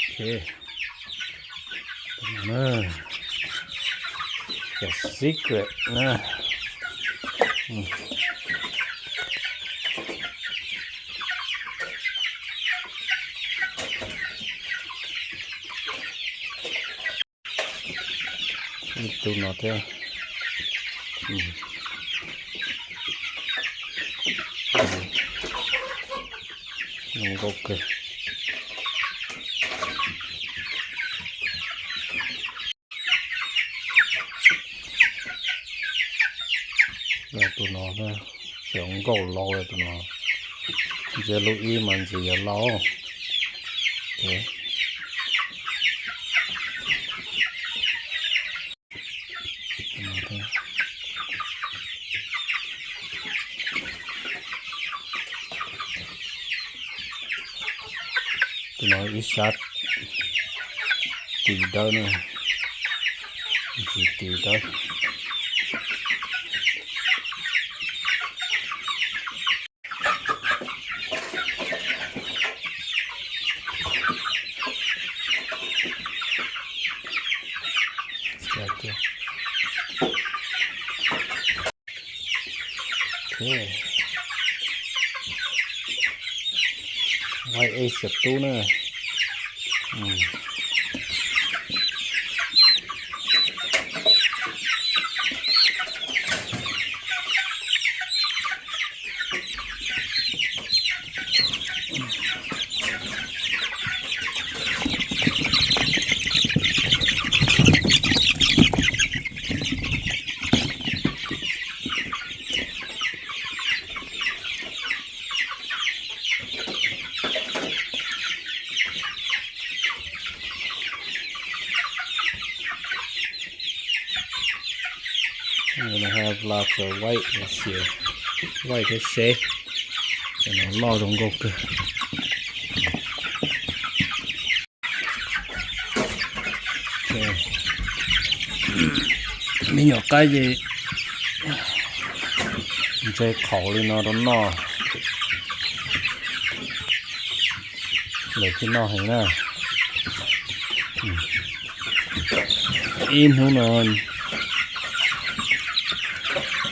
Ok. Cov secret na. Ib tug no thiab. Zoo nkauj kawg. Tus no xyov nkauj laus tus no. Ntsia lub ib mas ntxim yog laus. Tus no ib sab tis dawb na, ntsis tis dawb. White Asia tub na. Gonna have lots of white this year. White thiab seb, cov no loj zoo nkauj kawg. Me nyuam qaib ces ntse qhaum li no rau noj. Lawv thiaj noj heev na. Ib hnub no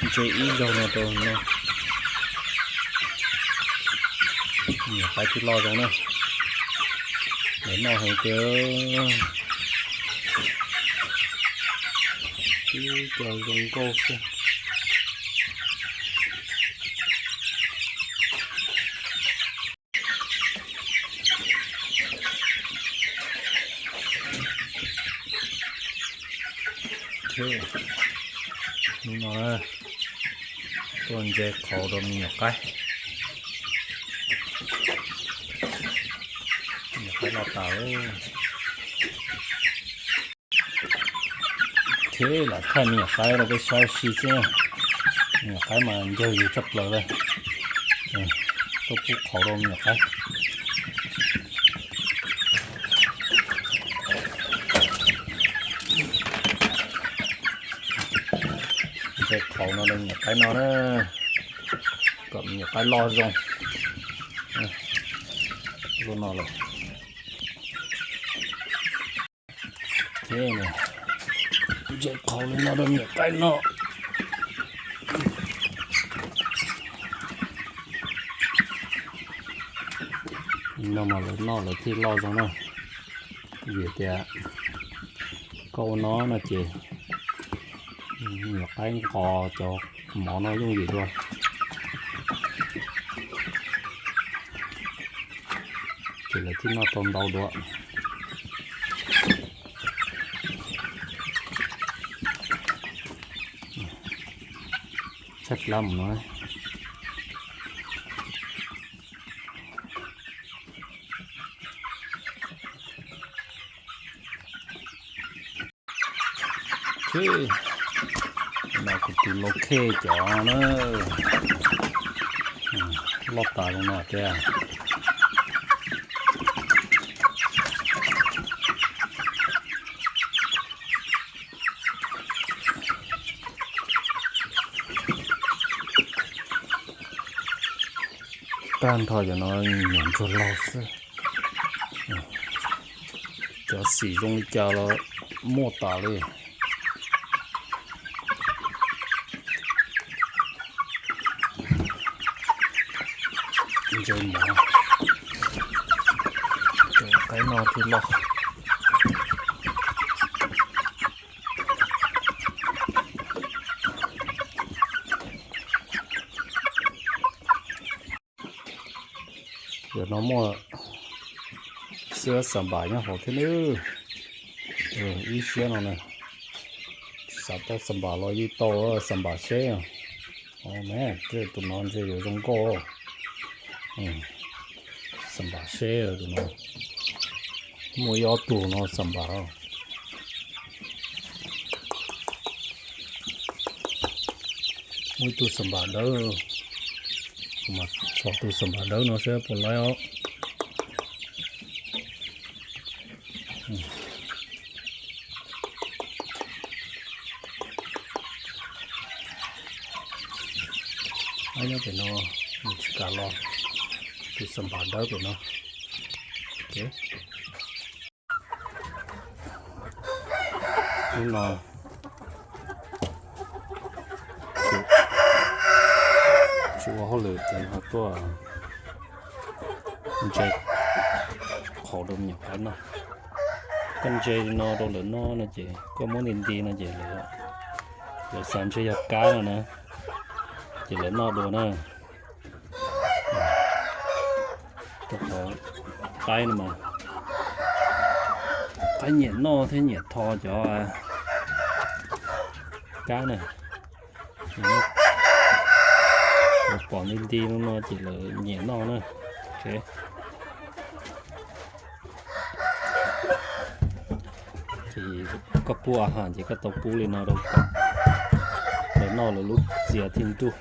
ntse ib zaug no rau no. Nyuam qaib thiaj loj zoo na. Lawv noj heev tiag. Tib co zoo nkauj xwb. Hnub no tuaj ntse qhaus rau me nyuam qaib. Me nyuam qaib loj tas lawm. Thiab lam thaij me nyuam qaib rau peb saib ua si xwb. Me nyuam qaib mas ncawg yus tshaj plaws li. Tuaj pub qhaus rau me nyuam qaib. Ntse qhaus no rau me nyuam qaib no na, kom me nyuam qaib loj zoo. Lub no lawm. Ntse qhaus li no rau me nyuam qaib no. No mas lawv noj lawv thiaj loj zoo na. Vim tias koj ua no no ces me nyuam qaib nqos cov mov no yooj yim dua, ces lawv thiaj noj tau ntau dua. Tshaib plab mus no. No kuv tus lau khej cov na, loj tas zoo no tiag. tag nrho cov no nyuam ntsuag laug xwb. Cov xim zoo li cas los muaj tas li. Ntses mov, cov qaib no thiaj loj. Yog no muaj xab npam nyob hauv thiab nawb. Ib siab no na, xav tau npam los yeej tau, npam seb. Tus no ntshe yuav zoo nkauj. Npam seb tus no. Muaj ib ob tug no npam. Muaj ib tug npam dawb, kuv mam txhom tus npam dawb no seb puas laib os. Nyob pem no, nws tsis kam los, tus npam dawb pem no. Hnub no tsis ua hauj lwm ces ho tuaj ntse qhauv rau me nyuam qaib noj. Koj ntse li no rau lawv noj no ces koj muab nti nti no ces lawv, lawv xav ntshe yog kab no na, ces lawv noj dua na. Rau qhov qaib no mas qaib nyiam noj thiab nyiam tho cov kab na. Lawv pom nti nti no no ces lawv nyiam noj na. Ces koj pub a has ces koj tau pub li no rau kom lawv noj lawv lub txias thiaj nruj.